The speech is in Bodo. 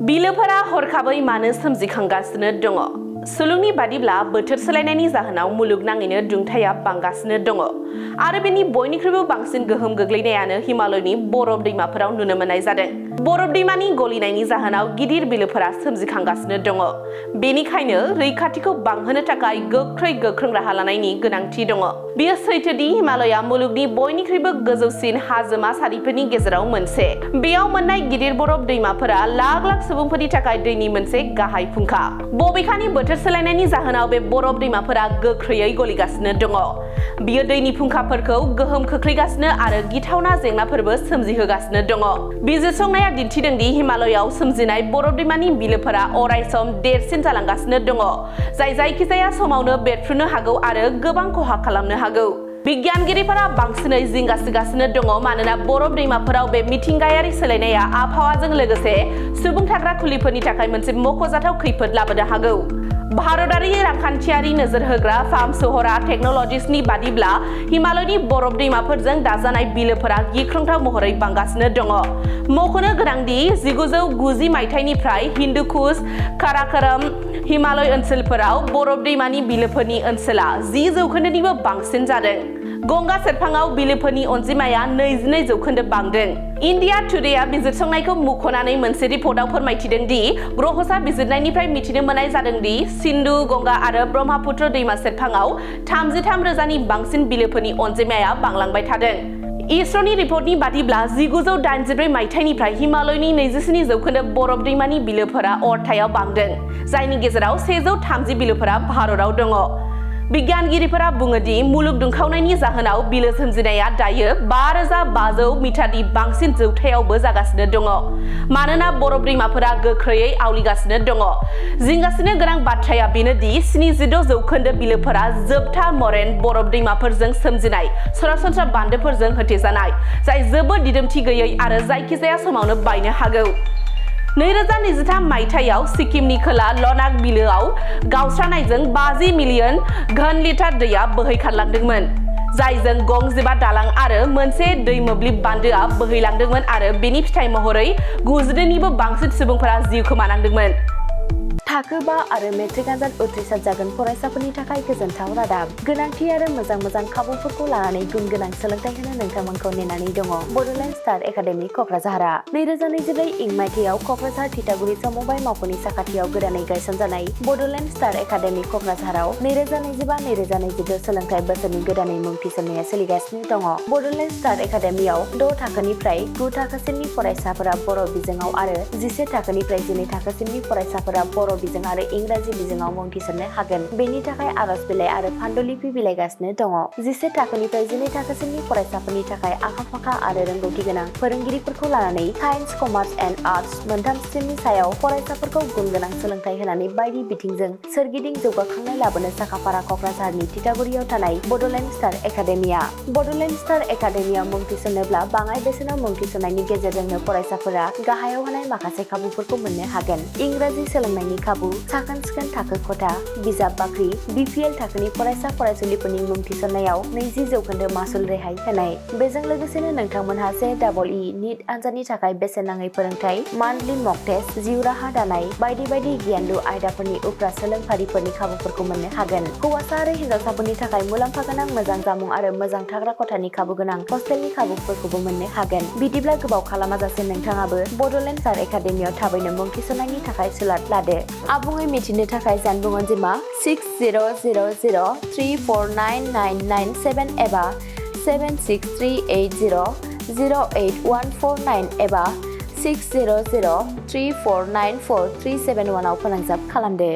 बिलोफोरा हरखाबै मानो सोमजिखांगासिनो दङ? सुलुंनि बादिब्ला बोथोर सोलायनायनि जाहोनाव मुलुगनाङैनो दुंथाया बांगासिनो दङ आरो बेनि बयनिख्रुइबो बांसिन गोहोम गोग्लैनायानो हिमालयनि बरफ दैमाफोराव नुनो मोननाय जादों। बरफ दैमानि गलिनायनि जाहोनाव गिदिर बिलोफोरा सोमजिखांगासिनो दङ। बेनिखायनो रैखाथिखौ बांहोनो थाखाय गोख्रों राहा लानायनि गोनांथि दङ। बेयो सैथोदि हिमालया मुलुगनि बयनिख्रुइबो गोजौसिन हाजोमा सारिफोरनि गेजेराव मोनसे। बेयाव मोननाय गिदिर बरफ दैमाफोरा लाख सुबुंफोरनि थाखाय दैनि मोनसे गाहाय फुंखा। बबेखानि बोथोर सोलायनायनि जाहोनाव बे बरफ दैमाफोरा गोख्रैयै गलिगासिनो दङ। बियो दैनि फुंखाफोरखौ गोहोम खोख्लैगासिनो आरो गिथावना जेंनाफोरबो सोमजिहोगासिनो दङ। बिजिरसंनाया दिन्थिदों दि हिमालयाव सोमजिनाय बरफ दैमानि बिलोफोरा अरायसम देरसिन जालांगासिनो दङ, जाय जायखिजाया समावनो बेरफ्रुनो हागौ आरो गोबां खहा खालामनो हागौ। बिगियानगिरिफोरा बांसिनै जिंगासिगासिनो दङ मानोना बरफ दैमाफोराव बे मिथिंगायारि सोलायनाया आबहावाजों लोगोसे सुबुं थाग्रा खुलिफोरनि थाखाय मोनसे मख'जाथाव खैफोद लाबोनो हागौ। भारतारि रांखान्थियारि नोजोर होग्रा फार्म सोहरा टेक्न'लजिसनि बादिब्ला हिमालयनि बरफ दैमाफोरजों दाजानाय बिलोफोरा गिख्रंथाव महरै बांगासिनो दङ। मख'नो गोनांदि 1990 मायथाइनिफ्राय हिन्दुकुश, काराकोराम हिमालय ओनसोलफोराव बरफ दैमानि बिलोफोरनि ओनसोला 10% बांसिन जादों। गंगा सेरफाङाव बिलोफोरनि अनजिमाया 22% बांदों। इन्डिया टुडेआ बिजिरसंनायखौ मुंख'नानै मोनसे रिपर्टआव फोरमायथिदों दि ग्रहसा बिजिरनायनिफ्राय मिथिनो मोननाय जादों दि सिन्धु, गंगा आरो ब्रह्मपुत्र दैमा सेरफाङाव 33,000नि बांसिन बिलोफोरनि अनजिमाया बांलांबाय थादों। इसर'नि रिपर्टनि बादिब्ला 1983 मायथाइनिफ्राय हिमालयनि 27% बरफ दैमानि बिलोफोरा अरथायाव बांदों, जायनि गेजेराव 130 बिलोफोरा भारताव दङ। बिगियानगिरिफोरा बुङो दि मुलुग दुंखावनायनि जाहोनाव बिलो सोमजिनाया दायो 5,500 मिटारनि बांसिन जौथायावबो जागासिनो दङ, मानोना बरफ दैमाफोरा गोख्रैयै आवलिगासिनो दङ। जिंगासिनो गोनां बाथ्राया बेनोदि 76% बिलोफोरा जोबथा मरेन बरफ दैमाफोरजों सोमजिनाय सरासनस्रा बान्दोफोरजों होथेजानाय, जाय जोबोद दिदोमथि गैयै आरो जायखिजाया समावनो बायनो हागौ। 2023 मायथाइयाव सिक्किमनि खोला लनाक बिलोआव गावस्रानायजों 50 मिलियन घन लिटार दैया बोहैखारलांदोंमोन, जायजों गं 15 दालां आरो मोनसे दै मोब्लिब बान्दोआ बोहैलांदोंमोन आरो बेनि फिथाइ महरै 92निबो बांसिन सुबुंफोरा जिउ खोमानांदोंमोन। थाखो 5 आरो मेट्रिक आनजाद उथ्रिसार जागोन फरायसाफोरनि थाखाय गोजोनथाव रादाब। गोनांथि आरो मोजां खाबुफोरखौ लानानै गुन गोनां सोलोंथाइ होनो नोंथांमोनखौ नेनानै दङ बड'लेण्ड स्टार एकाडेमि क'क्राझारआ। 2024 इं मायथाइयाव क'क्राझार थिथागुरि समबाय मावख'नि साखाथियाव गोदानै गायसनजानाय बड'लेण्ड स्टार एकाडेमि क'क्राझाराव 2025-2026 सोलोंथाइ बोसोरनि गोदानै मुं थिसननाया सोलिगासिनो दङ। बड'लेण्ड स्टार एकाडेमियाव 6 थाखोनिफ्राय 9 थाखोसिमनि फरायसाफोरा बर' बिजोङाव आरो 11 थाखोनिफ्राय 12 थाखोसिमनि फरायसाफोरा बर' बिजों आरो इंराजि बिजोङाव मुं थिसननो हागोन। बेनि थाखाय आर'ज बिलाइ आरो फान्डुलिपि बिलाइगासिनो दङ। 11 थाखोनिफ्राय 12 थाखोसिमनि फरायसाफोरनि थाखाय आखा-फाखा आरो रोंगौथि गोनां फोरोंगिरिफोरखौ लानानै साइन्स, कमार्स एन्ड आर्टस मोनथाम स्ट्रिमनि सायाव फरायसाफोरखौ गुन गोनां सोलोंथाइ होनानै बायदि बिथिंजों सोरगिदिं जौगाखांनाय लाबोनो साखाफारा क'क्राझारनि थिथागुरियाव थानाय बड'लेण्ड स्टार एकाडेमिया। बड'लेण्ड स्टार एकाडेमियाव मुं थिसननोब्ला बाङाइ बेसेनाव मुं थिसननायनि गेजेरजोंनो फरायसाफोरा गाहायाव होनाय माखासे खाबुफोरखौ मोननो हागोन। इंराजि सोलोंनायनि खाबु, साखोन-सिखोन थाखो खथा, बिजाब बाख्रि, BPL थाखोनि फरायसा फरायसुलिफोरनि मुं थिसननायाव 20% मासुल रेहाय होनाय। बेजों लोगोसेनो नोंथांमोनहा JEE नीट आनजादनि थाखाय बेसेन नाङै फोरोंथाय, मान्थलि मक टेस्ट, जिउ राहा दानाय बायदि गियानलु आयदाफोरनि उफ्रा सोलोंफारिफोरनि खाबुफोरखौ मोननो हागोन। हौवासा आरो हिन्जावसाफोरनि थाखाय मुलाम्फा गोनां मोजां जामुं आरो मोजां थाग्रा खथानि खाबु गोनां हस्टेलनि खाबुफोरखौबो मोननो हागोन। बिदिब्ला गोबाव खालामाजासे नोंथाङाबो बड'लेण्ड स्टार एकाडेमियाव थाबैनो मुं थिसननायनि थाखाय सुलाद लादो। आबुङै मिथिनो थाखाय जानबुं अनजिमा 6000349997 एबा 7638008149 एबा 6003494371 आव फोनांजाब खालामदो।